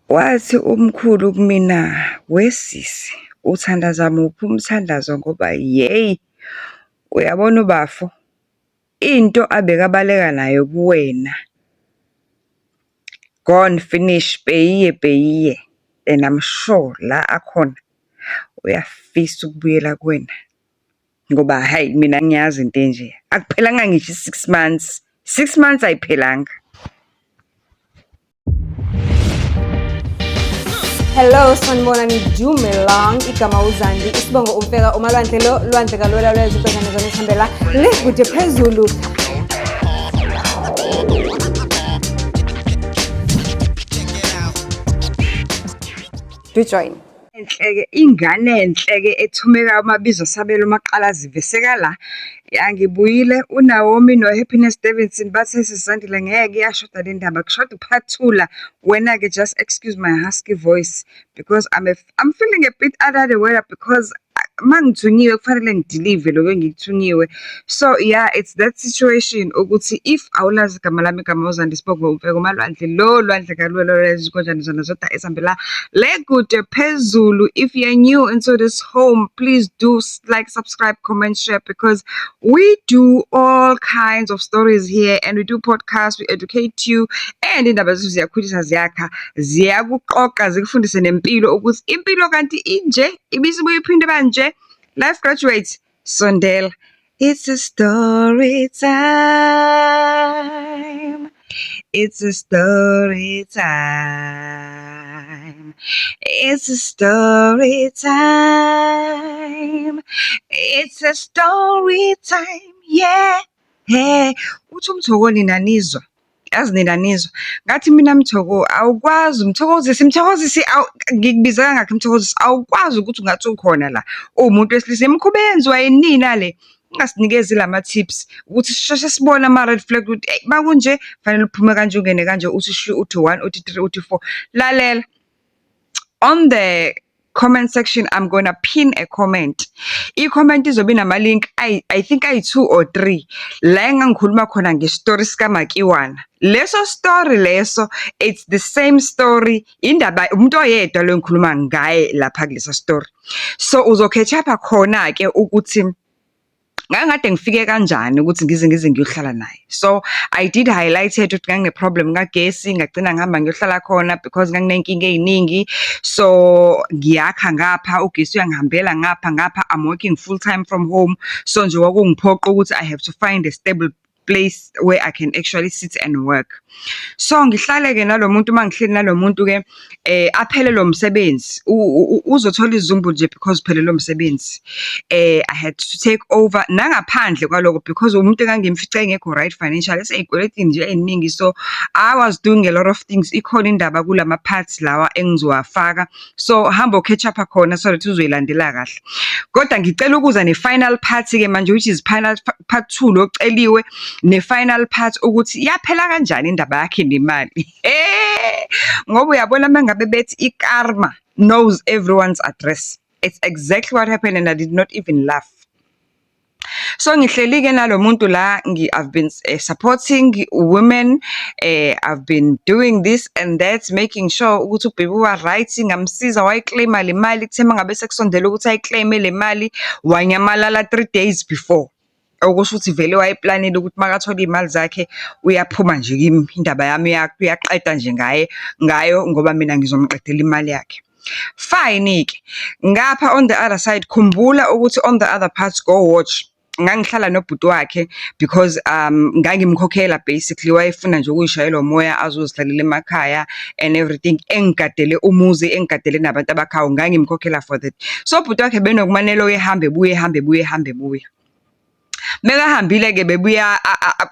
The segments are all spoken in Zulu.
Wathi umkhulu kumina, we sisi, uthandaza muphi umthandazo ngoba yeyi, uyabona ubafo, into abekabaleka nayo kuwena, gone finish, peyiye peyiye. And I'm sure la akhona, uyafisa ukubuyela kuwena, ngoba hhayi mina angiyazi into enje. Akuphelanga ngisho i-six months, 6 months ayiphelanga. Hello, sanibonani, dumelang, igama uZandi, isibongo umfeka umalwandle lo, lwandle kalwela lwezwe ubhekane zona esihambela le kude phezulu. Do join. Enhle-ke, ingane enhle-ke ethumeka amabizo Sabelo Maqalazive sekala. Ya, ngibuyile uNaomi no-Happiness Davidson bathe sisi Zandile ngeke iyashoda le ndaba, kushoda uphathula. Wena-ke just excuse my husky voice because I'm feeling a bit under the weather because uma ngithunyiwe kufanele ngidilive lokhu engikuthunyiwe. So yeah, it's that situation ukuthi if awulazi igama lami, igama uZandi, isibongo uMfeka uMalwandle, lo lwandle kaluwelwa izinkonjane zona zodwa ezihambela le kude phezulu. If you're new into this home, please do like, subscribe, comment, share because we do all kinds of stories here and we do podcasts, we educate you and indaba zethu ziyakhulisa, ziyakha, ziyakuqoqa, zikufundise nempilo ukuthi impilo kanti inje, ibisibuye iphinde banje. Life graduates, sondela. It's a story time. It's a story time. It's a story time. It's a story time. Yeah. Hey, uthi uMthoko nina nizwa. Yazi nina nizwa. Ngathi mina Mthoko awukwazi Mthokozisi, Mthokozisi ngikubiza kangakhi Mthokozisi, awukwazi ukuthi ungathi ukhona la. Uwumuntu wesilisa imikhuba eyenziwa yinina le. Ungasinikezi lama tips ukuthi sisheshe sibone ama red flag ukuthi hey makunje fanele uphume kanje ungene kanje uthi shu uthi 1 uthi 3 uthi 4. Lalela. On the comment section I'm gonna pin a comment. I-comment izobe inama-link I think ayi-2 or 3 la engangikhuluma khona nge-story sikaMakiwana. Leso story leso, it's the same story, indaba umuntu oyedwa lo engikhuluma ngaye lapha kulesa story. So uzo-catch up khona-ke ukuthi ngangikade ngifike kanjani ukuthi ngize ngiyohlala naye. So I did highlight it ukuthi ngangine-problem kagesi, ngagcina ngihamba ngiyohlala khona because nganginey'nkinga ey'ningi. So ngiyakha ngapha, ugesi uyangihambela ngapha ngapha, I'm working full time from home. So nje kwakungiphoqa ukuthi I have to find a stable place where I can actually sit and work. So ngihlale-ke nalo muntu, uma ngihleli nalo muntu-ke aphelelwe umsebenzi, uzothola isizumbu nje because uphelelwe umsebenzi. I had to take over nangaphandle kwaloko because umuntu engangimfice engekho right financially, esey'kweletini nje ey'ningi. So I was doing a lot of things. Ikhona indaba kulama parts lawa engizowafaka. So hamba catch up khona so that uzoyilandela kahle. Kodwa ngicela ukuza ne-final part-ke manje, which is final part 2 lo oceliwe, ne-final part ukuthi yaphela kanjani indaba yakhe nemali. Ngoba uyabona uma ngabe bethi i-karma knows everyone's address. It's exactly what happened and I did not even laugh. So ngihleli-ke nalo muntu la, I've been supporting women, I've been doing this and that, making sure ukuthi ubheki uba right, ngamsiza wayi-claim-a le mali, kuthe uma ngabe sekusondele ukuthi ayi-claim-e le mali, wanyamalala 3 days before. Okusho ukuthi vele wayeplanile ukuthi makathola iy'mali zakhe uyaphuma nje kimi, indaba yami uyaqeda nje ngaye ngayo ngoba mina ngizomqedela imali yakhe. Fine-ke, ngapha on the other side, khumbula ukuthi on the other parts go watch. Ngangihlala nobhuti wakhe because ngangimkhokhela basically, wayefuna nje ukuyishayela umoya azozihlalela emakhaya and everything, engigadele umuzi, engigadele nabantu abakhayo, ngangimkhokhela for that. So ubhuti wakhe benokumanelo ehambe ebuye, ehambe ebuye, ehambe ebuya. Mekahambile-ke bebuya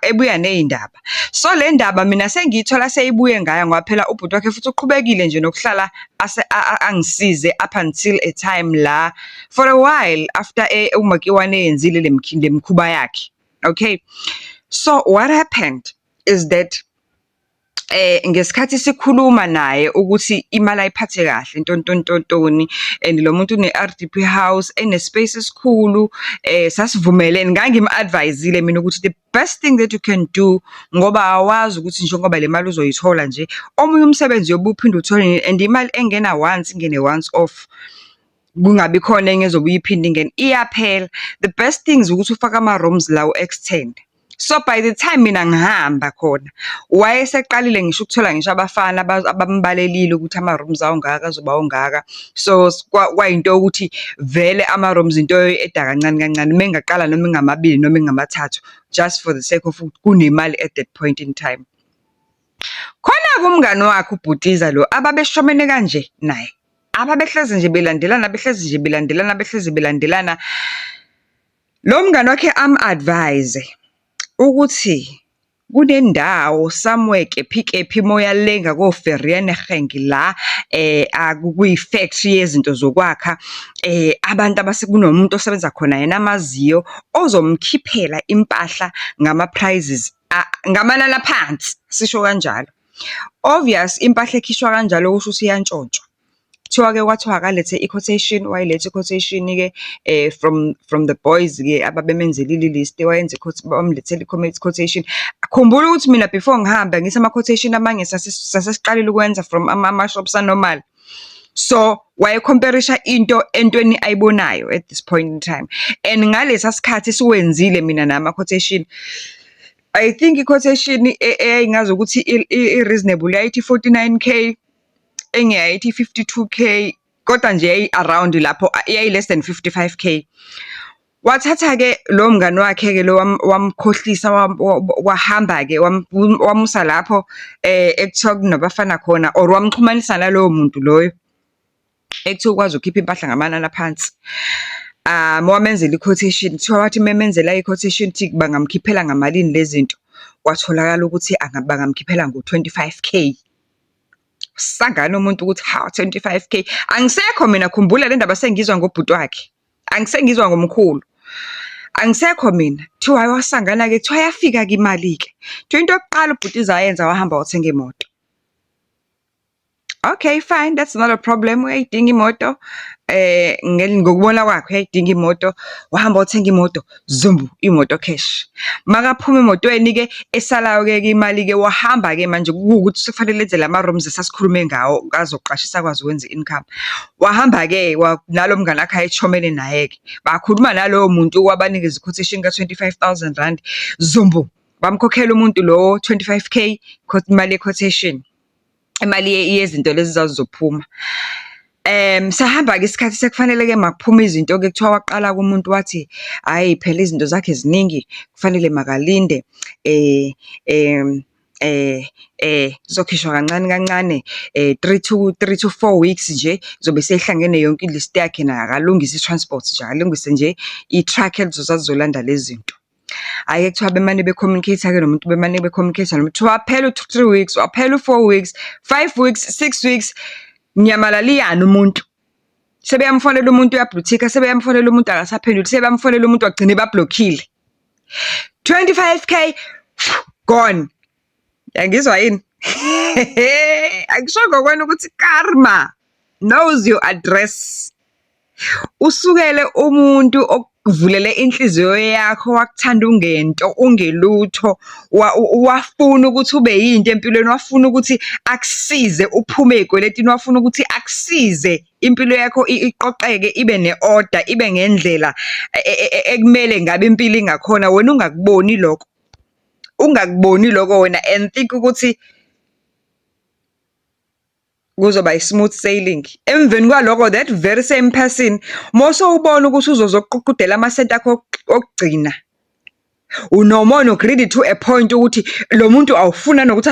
ebuya ney'ndaba. So le ndaba mina sengiyithola seyibuye ngayo ngoba phela ubhuti wakhe futhi uqhubekile nje nokuhlala angisize up until a time la for a while after uMakiwane eyenzile le mkhuba yakhe. Okay. So what happened is that Ngesikhathi sikhuluma naye ukuthi imali ayiphathe kahle ntontontontoni and lo muntu une-RDP house ene-space esikhulu, sasivumelene, ngangim-advise-ile mina ukuthi the best thing that you can do, ngoba awazi ukuthi njengoba le mali uzoyithola nje, omunye umsebenzi uyobe uphinde uthole nini and imali engena once, ingene once off. Kungabi khona enye ezobuye iphinde ingene, iyaphela. The best things ukuthi ufake ama-rooms la u-extend-e. So, by the time mina ngihamba khona, wayeseqalile ngisho ukuthola ngisho abafana abambalelile ukuthi ama-rooms awungaka azoba ungaka. So, kwayinto yokuthi vele ama-rooms into oyoyi-add-a kancane kancane, uma engaqala noma engamabili noma engamathathu, just for the sake of ukuthi kunemali at that point in time. Khona-ke umngani wakhe ubhutiza lo ababeshomene kanje naye, ababehlezi nje belandelana, behlezi nje belandelana, behlezi belandelana. Lo mngani wakhe amu-advise ukuthi kunendawo somewhere kephi kephi moya lenga ko-Vereeniging la kuyi-factory yezinto zokwakha, abantu kunomuntu osebenza khona yena amaziyo ozomkhiphela impahla ngama-prices, ngamanani aphansi, sisho kanjalo. Obvious, impahla ekhishwa kanjalo kusho ukuthi iyantshontshwa. Kuthiwa-ke kwathiwa akalethe i-quotation, wayiletha i-quotation-ke from the boys-ke ababemenzelile i-list, wayenza bamlethela i-quotation. Khumbula ukuthi mina before ngihambe ngithi ama-quotation amanye sasesiqalile ukwenza from ama-shops a-normal. So, waye-compare-isha into entweni ayibonayo at this point in time. And ngalesa sikhathi siwenzile mina nama-quotation, I think i-quotation eyayingazi ukuthi i-reasonable yayithi 49K, enye yayithi 52K, kodwa nje yayi-around lapho, yayi-less than 55K. Wathatha-ke lo mngani wakhe-ke lo wamkhohlisa, wahamba-ke wamusa lapho ekuthiwa kunabafana khona or wamxhumanisa nalowo muntu loyo ekuthiwa ukwazi ukukhipha impahla ngamanani aphansi. Wamenzela i-quotation, kuthiwa wathi memenzela i-quotation ukuthi bangamkhiphela ngamalini le zinto, kwatholakala ukuthi bangamkhiphela ngo-25K. Sangana umuntu ukuthi hawu, 25K. Angisekho mina, khumbula le ndaba sengizwa ngobhuti wakhe, angisengizwa ngomkhulu. Angisekho mina. Kuthiwa hhayi wasangana-ke, kuthiwa yafika-ke imali-ke. Kuthiwa into yokuqala ubhutiza ayenza wahamba wathenga imoto. Okay, fine, that's not a problem, uyayidinga imoto, ngokubona kwakhe uyayidinga imoto, wahamba wathenga imoto, zumbu, imoto cash. Makaphuma emotweni-ke, esalayo-ke imali-ke, wahamba-ke manje kuwukuthi sekufanele enze lama-rooms esasikhulume ngawo, azoqashisa akwazi ukwenza i-income. Wahamba-ke nalo mngani wakhe ayechomene naye-ke, bakhuluma nalowo muntu wabanikeza i-quotation ka-R25,000, zumbu, bamkhokhela umuntu lo 25K, imali ye-quotation, imali yezinto lezi ezazizophuma. Sahamba-ke isikhathi sekufanele-ke makuphume izinto-ke, kuthiwa waqala-ke umuntu wathi, hhayi phela izinto zakhe ziningi, kufanele makalinde zizokhishwa kancane kancane, 3 to 4 weeks nje, zobe seyihlangene yonke i-list yakhe naye akalungise i-transport nje, akalungise nje i-truck elizoza lizolanda lezi zinto. Hhayi-ke kuthiwa bemane be-communicate-a-ke nomuntu, bemane be-communicate-a nomuntu, kuthiwa waphela u-3 weeks, waphela u-4 weeks, 5 weeks, 6 weeks, nyamalala umuntu. Sebeyamfonela umuntu uya-blue-tick-a, sebeyamfonela umuntu akasaphenduli, sebeyamfonela umuntu wagcina eba-block-ile. 25K gone. Uyangizwa yini? Angisho ngokwena ukuthi karma knows your address. Usukele umuntu okuvulele inhliziyo yakho, wakuthanda ungento, ungelutho, wafuna ukuthi ube yinto empilweni, wafuna ukuthi akusize uphume ey'kweletini, wafuna ukuthi akusize impilo yakho iqoqeke, ibe ne-order, ibe ngendlela ekumele ngabe impilo ingakhona, wena ungakuboni lokho. Ungakuboni lokho wena and think ukuthi kuzoba i-smooth sailing. Emveni kwaloko, that very same person, mosewubona ukuthi uzozokuququdela amasenti akho okugcina, unomona, u-greedy to a point ukuthi lo muntu awufuna nokuthi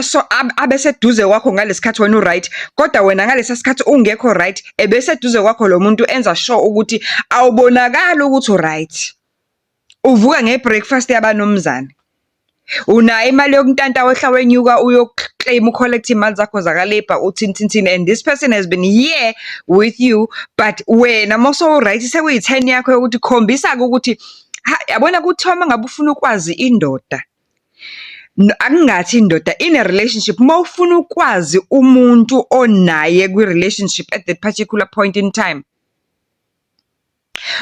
abe seduze kwakho ngalesi khathi wena u-right, kodwa wena ngalesa sikhathi ungekho right, ebeseduze kwakho lo muntu enza sure ukuthi awubonakali ukuthi u-right. Uvuka nge-breakfast yabanomzane. Unayo imali yokuntanta wehla wenyuka uyo-claim u-collect iy'mali zakho zaka-labour, uthini thini thini, and this person has been here with you, but wena mawusewu-right sekuyi-turn yakho yokuthi khombisa-ke ukuthi, yabona kuthiwa uma ngabe ufuna ukwazi indoda, Akungathi indoda in a relationship, uma ufuna ukwazi umuntu onaye kwi-relationship at that particular point in time,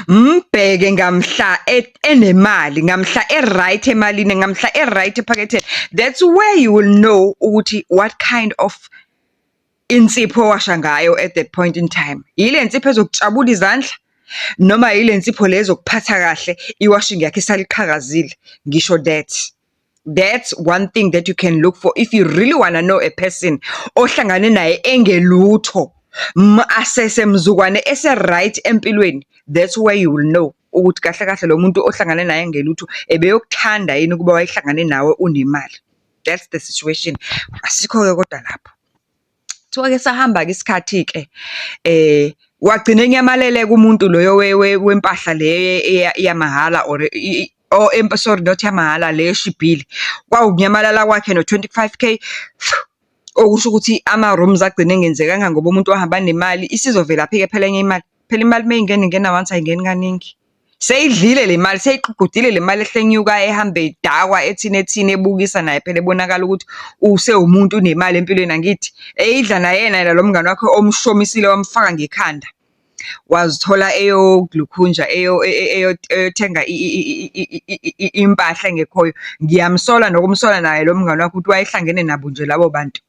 mbheke ngamhla enemali, ngamhla e-right emalini, ngamhla e-right ephaketheni. That's where you will know ukuthi what kind of insipho owasha ngayo at that point in time. Yile nsipho ezokutshabula izandla, noma yile nsipho le ezokuphatha kahle, i-washing yakho isale iqhakazile? Ngisho that. That's one thing that you can look for if you really wanna know a person ohlangane naye engelutho. Mu-assess-e mzukwane ese-right empilweni. That's where you will know ukuthi kahle kahle lo muntu ohlangane naye engelutho ebeyokuthanda yini ukuba wayehlangane nawe unemali. That's the situation. Asikho-ke kodwa lapho. Kuthiwa-ke sahamba-ke isikhathi-ke, wagcina enyamalele-ke umuntu loyo wempahla le yamahhala or oh sorry, not yamahhala, le eshibhile. Kwawukunyamalala kwakhe no-25 K, okusho ukuthi ama-rooms agcine engenzekanga ngoba umuntu wahamba nemali. Isizovelaphi-ke phela enye imali? Phela imali uma ingena, ingena once, ayingeni kaningi. Seyidlile le mali, seyiququdile le mali, ehle enyuka ehamba edakwa, ethini ethini, ebukisa naye phela ebonakala ukuthi usewumuntu unemali empilweni, angithi? Eyidla nayena lo mngani wakhe omshomisile wamfaka ngekhanda. Wazithola eyolukhunja eyothenga impahla engekhoyo. Ngiyamsola nokumsola naye lo mngani wakhe ukuthi wayehlangene nabo nje labo bantu.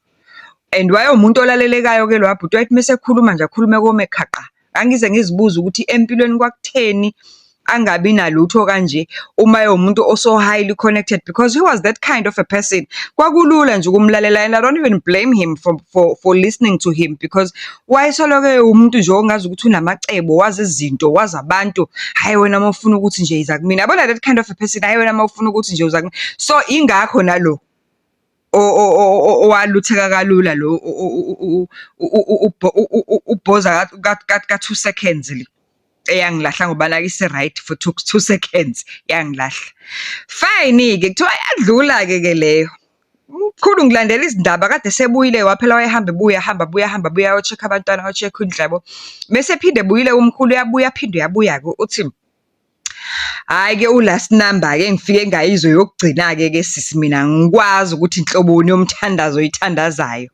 And wayewumuntu olalelekayo-ke loya bhuti, wayethi mese ekhuluma nje akhulume kome khaqa. Ngangize ngizibuze ukuthi empilweni kwakutheni angabi nalutho kanje uma ewumuntu oso highly connected, because he was that kind of a person. Kwakulula nje ukumlalela and I don't even blame him for listening to him, because wayesoloko ewumuntu nje ongazi ukuthi unamacebo, wazi izinto, wazi abantu. "Hhayi wena, uma ufuna ukuthi nje iza kumina." Yabona, that kind of a person. "Hhayi wena, uma ufuna ukuthi nje uza kumina." So ingakho nalo owalutheka kalula lo ubhoza ka-2 seconds le eyangilahla, ngoba la ise-right for 2 seconds yangilahla. Fine-ke, kuthiwa yadlula-ke ke leyo. Mkhulu, ngilandela izindaba, kade sebuyile waphela, wayehamba ebuya, ehamba abuya, ehamba abuya, ayo-check-a abantwana, ayo-check-a indlu yabo. Mese ephinde ebuyile umkhulu, uyabuya, aphinde uyabuya-ke, uthi, hhayi-ke u-last number-ke engifike ngayizwa eyokugcina-ke ke sisi, mina angikwazi ukuthi inhloboni yomthandazo oyithandazayo.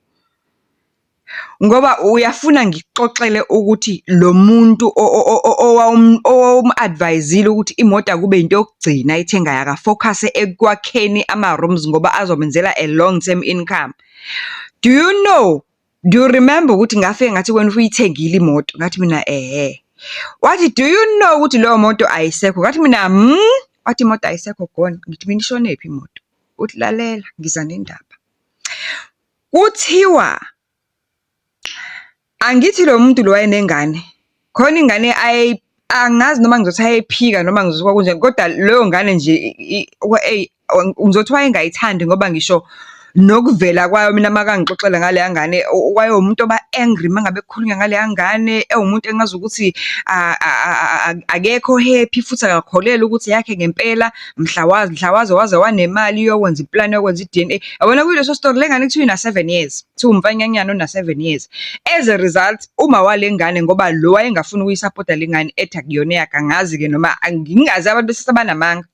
Ngoba uyafuna ngikuxoxele ukuthi lo muntu owawumu-advise-ile ukuthi imoto akube into yokugcina ayithengayo, aka-focus-e ekwakheni ama-rooms ngoba azomenzela a long term income. Do you know, do you remember ukuthi ngafike ngathi kuwena uyithengile imoto? Ngathi mina, ehhe. Wathi, "Do you know ukuthi leyo moto ayisekho?" Ngathi mina, "Hmm?" Wathi, "Imoto ayisekho, gone." Ngithi mina, "Ishonephi imoto?" Uthi, "Lalela, ngiza nendaba." Kuthiwa, angithi lo muntu lo wayenengane, khona ingane, angazi noma ngizothi ayeyiphika noma ngizothi kwakunjani, kodwa leyo ngane nje eyi, ngizothi wayengayithandi, ngoba ngisho nokuvela kwayo, mina makangixoxela ngaleya ngane, wayewumuntu oba angry uma ngabe kukhulunywa ngaleya ngane, ewumuntu engazi ukuthi akekho happy futhi akakholelwa ukuthi eyakhe ngempela. Mhla mhla waze waze wanemali yokwenza iplani yokwenza i-DNA. Yabona kuleso story, le ngane kuthiwa ina-7 years, kuthiwa umfanyanyana ona-7 years. As a result, uma wale ngane, ngoba lo wayengafuni ukuyisapota le ngane, ethi akuyona eyakhe, angazi-ke noma ngingazi, abantu besilisa banamanga.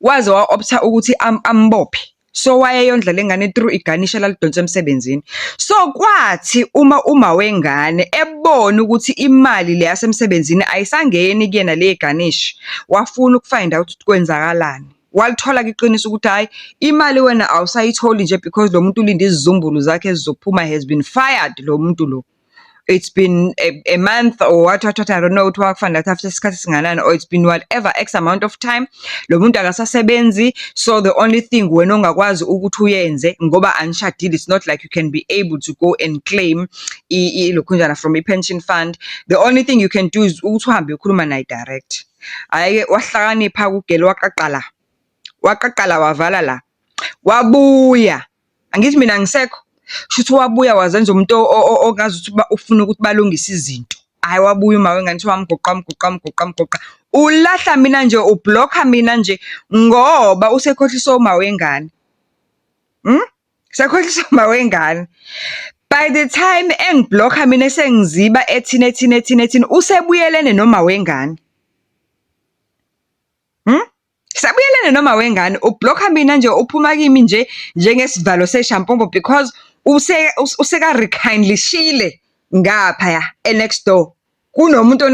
Waze wa-opt-a ukuthi ambophe. So wayeyondla le ngane through iganisha elalidonsa emsebenzini. So kwathi uma wengane ebona ukuthi imali le yasemsebenzini ayisangeni kuyena le ganishi, wafuna uku-find out ukuthi kwenzakalani. Walithola-ke iqiniso ukuthi hhayi, imali wena awusayitholi nje, because lo muntu ulinde izizumbulu zakhe ezizophuma, has been fired lo muntu lo. It's been a month or what what what, I don't know ukuthi waku-find out after isikhathi esingakanani, or it's been whatever X amount of time. Lo muntu akasasebenzi, so the only thing wena ongakwazi ukuthi uyenze, ngoba anishadile, it's not like you can be able to go and claim ilokhunjana from i-pension fund. The only thing you can do is ukuthi uhambe uyokhuluma naye direct. Hhayi-ke, wahlakanipha u-girl, waqaqa la, waqaqa la, wavala la, wabuya. Angithi mina angisekho, shuthi wabuya wazenza umuntu ongazuthi ufuna ukuthi balungise izinto. Hhayi, wabuya uma wengane, kuthiwa wamgoqa, wamgoqa, wamgoqa, wamgoqa. Ulahla mina nje, u-block-a mina nje ngoba usekhohliswe uma wengane. Sekhohliswe uma wengane. By the time engi-block-a mina, esengiziba ethini ethini ethini ethini, usebuyelene noma wengane. Sebuyelene. Uxabane noma wengane, u-block-a mina nje, uphuma kimi nje njengesivalo seshampompo because useka-rekindle-ishile ngaphaya e-next door. Kunomuntu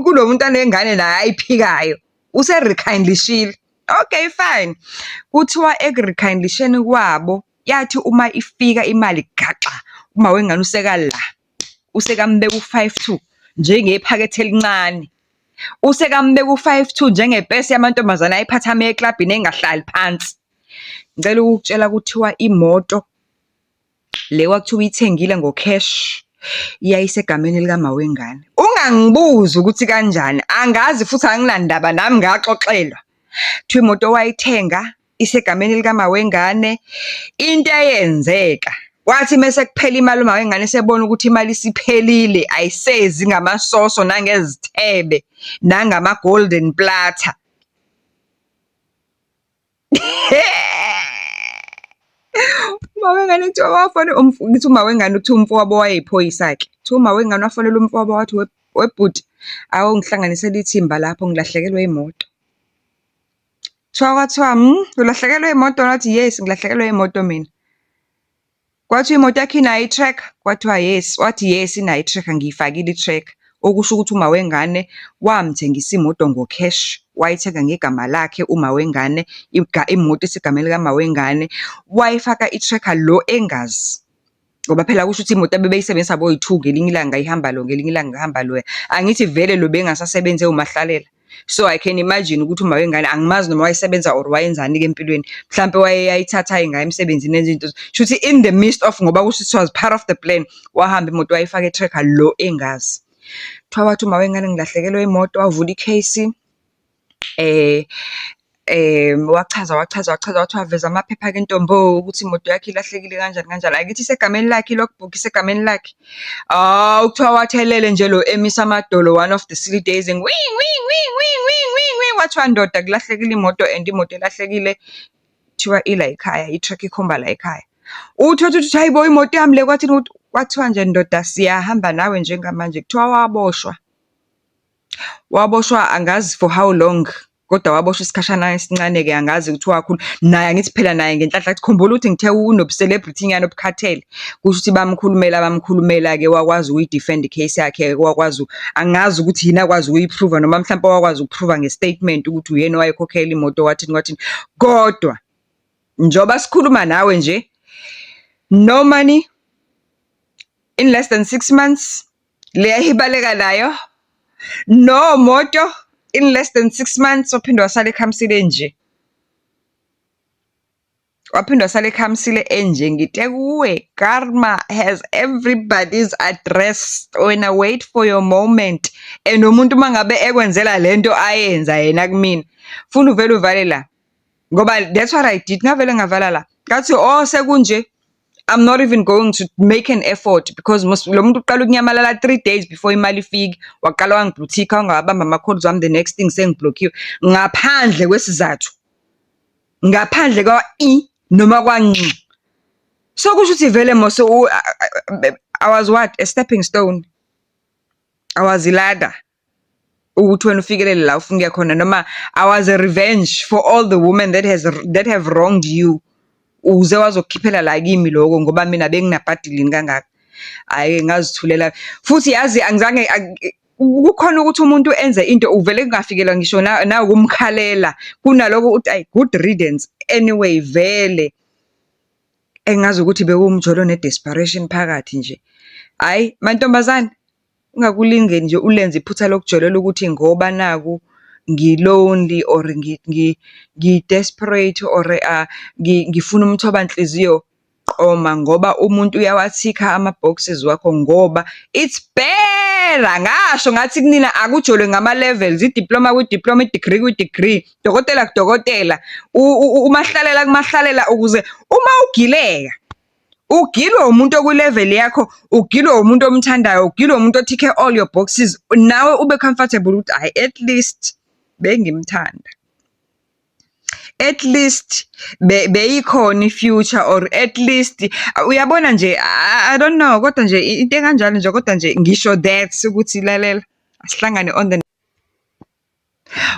kunomuntu anengane naye ayiphikayo, use-rekindle-ishile. Okay, fine. Kuthiwa eku-rekindle-isheni kwabo, yathi uma ifika imali gaxa, uma wengane useka la, usekambeka u-five two njengephakethe elincane. Usekambeka u-five two njengepesi yamantombazane ayiphatha uma eya eklabhini engahlali phansi. Ngicela ukukutshela kuthiwa imoto le kwakuthiwa uyithengile ngo-cash, yayisegameni likamawengane. Ungangibuzi ukuthi kanjani, angazi futhi anginandaba nami ngaxoxelwa. Kuthiwa imoto wayithenga isegameni likamawengane. Into eyenzeka, kwathi mese kuphela imali umawengane esebona ukuthi imali isiphelile, ayisezi ngamasoso nangezithebe, nangama-golden platter. Umawengane kuthiwa wafona ngithi umawengane kuthiwa umfowabo wayeyiphoyisa-ke. Kuthiwa umawengane wafonela umfowabo wathi, we bhuti, awungihlanganisele ithimba lapho ngilahlekelwe imoto. Kuthiwa kwathiwa, ulahlekelwe imoto? Wathi, yes, ngilahlekelwe imoto mina. Kwathiwa imoto yakho inayo i-tracker? Kwathiwa yes. Wathi yes, inayo i-tracker, ngiyifakile i-tracker. Okusho ukuthi umawengane wamthengisa imoto ngo-cash, wayithenga ngegama lakhe umawengane, imoto isegameni likamawengane. Wayifaka i-tracker lo engazi. Ngoba phela kusho ukuthi imoto abebeyisebenzisa boyi-two, ngelinye ilanga ihamba lo, ngelinye ilanga ihamba loya. Angithi vele lo bengasasebenzi ewumahlalela. So I can imagine ukuthi umawengane angimazi noma wayesebenza or wayenzani-ke empilweni. Mhlampe wayeyayithatha aye ngayo emsebenzini enze izinto. Shuthi in the midst of, ngoba kusho it was part of the plan, wahamba imoto wayifaka i-tracker lo engazi. Kuthiwa wathi umawengane ngilahlekelwe imoto, wavula i-case, wachaza wachaza wachaza, wathi waveza amaphepha-ke ntombo ukuthi imoto yakhe ilahlekile kanjani kanjani. Akithi isegameni lakhe i-logbook isegameni lakhe. Hawu, kuthiwa wathelele nje lo emisa amadolo one of the silly days, kwathiwa ndoda kulahlekile imoto and imoto elahlekile kuthiwa ila ekhaya, i-tracker ikhomba la ekhaya. Uthi uthi hayi bo, imoto yami le, kwathini, kwathiwa nje ndoda siyahamba nawe njengamanje. Kuthiwa waboshwa. Waboshwa angazi for how long, kodwa waboshwa isikhashana esincane-ke, angazi ukuthi wakhuluma. Naye angithi phela naye ngenhlanhla, khumbula ukuthi ngithe unobu-celebrity nyana obukhathele. Kusho ukuthi bamkhulumela bamkhulumela-ke wakwazi ukuyi-defend i-case yakhe, wakwazi, angazi ukuthi yini akwazi ukuyi-prove-a noma mhlampe wakwazi uku-prove-a nge-statement ukuthi uyena owayekhokhela imoto wathini wathini. Kodwa njengoba sikhuluma nawe nje, no money in less than 6 months, le ayibaleka nayo, no moto in less than 6 months, waphinde wasala ekhamisile nje. Waphinde wasala ekhamisile enje. Ngithe kuwe, karma has everybody's address. Wena wait for your moment. And umuntu uma ngabe ekwenzela lento ayenza yena kumina, funa uvele uvale la. Ngoba that's what I did, ngavele ngavala la. Ngathi, oh, sekunje, I'm not even going to make an effort because lo muntu uqala ukunyamalala 3 days before imali ifike. Waqala wangi-blue-tick-a, wangawabamba ama-calls wami, the next thing sengi-block-iwe. Ngaphandle kwesizathu. Ngaphandle kwa-i noma kwa-nci. So kusho ukuthi vele mos I was what? A stepping stone. I was i-ladder ukuthi wena ufikelele la ufuna ukuya khona, noma I was a revenge for all the women that have wronged you. Uze wazokukhiphela la kimi lokho ngoba mina benginabhadilini kangaka. Hhayi, ngazithulela futhi yazi angizange, kukhona ukuthi umuntu enze into uvele kungafikelwa ngisho nawukumkhalela, kunaloko uthi ayi, good riddance anyway vele. Engazi ukuthi bekuwumjolo ne-desperation phakathi nje. Hhayi mantombazane, ungakulingeni nje ulenze iphutha lokujolela ukuthi ngoba naku ngi-lonely or ngi-desperate or ngifuna umthobanhliziyo. Qoma ngoba umuntu uyawa-tick-a ama-boxes wakho ngoba it's better. Ngasho ngathi kunina akujolwe ngama-levels, i-diploma kwi-diploma, i-degree kwi-degree, dokotela kudokotela, umahlalela kumahlalela ukuze uma ugileka, ugilwe umuntu okwi-level yakho, ugilwe umuntu omthandayo, ugilwe umuntu o-tick-e all your boxes, nawe ube comfortable ukuthi hhayi, at least bengimthanda. At least beyikhona i-future or at least uyabona nje, I don't know, kodwa nje into ekanjalo nje, kodwa nje ngisho that ukuthi lalela, asihlangane on the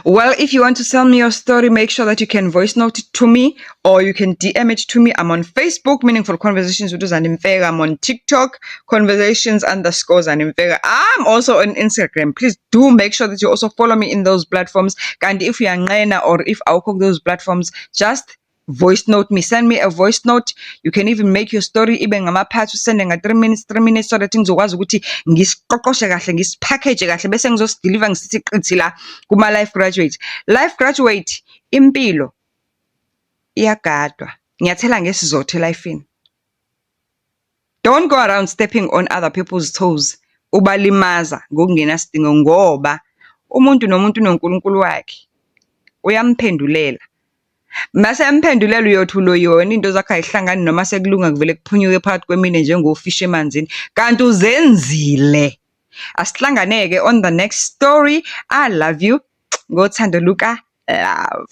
Well, if you want to sell me your story, make sure that you can voice note it to me or you can DM it to me. I'm on Facebook, Meaningful Conversations with Zandi Mfeka. I'm on TikTok, conversations_Zandi Mfeka. I'm also on Instagram. Please do make sure that you also follow me in those platforms. And if you are or if awukho those platforms, just voice note me. Send me a voice note. You can even make your story ibe ngama-parts, usende nga-3 minutes, 3 minutes, so that ngizokwazi ukuthi ngisiqoqoshe kahle, ngisipackage kahle, bese ngizosideliver ngisithi qithi la kuma-life graduate. Life graduate, impilo iyagadwa. Ngiyathela ngesizotho elifini. Don't go around stepping on other people's toes, ubalimaza ngokungenasidingo, ngoba umuntu nomuntu unoNkulunkulu wakhe, uyamphendulela. Mase emphendulela uyothi uloyiwe wena, iy'nto zakho ay'hlangani, noma sekulunga kuvele kuphunyuke phakathi kwemine njengofishi emanzini, kanti uzenzile. Asihlangane-ke on the next story. I love you ngothando luka love.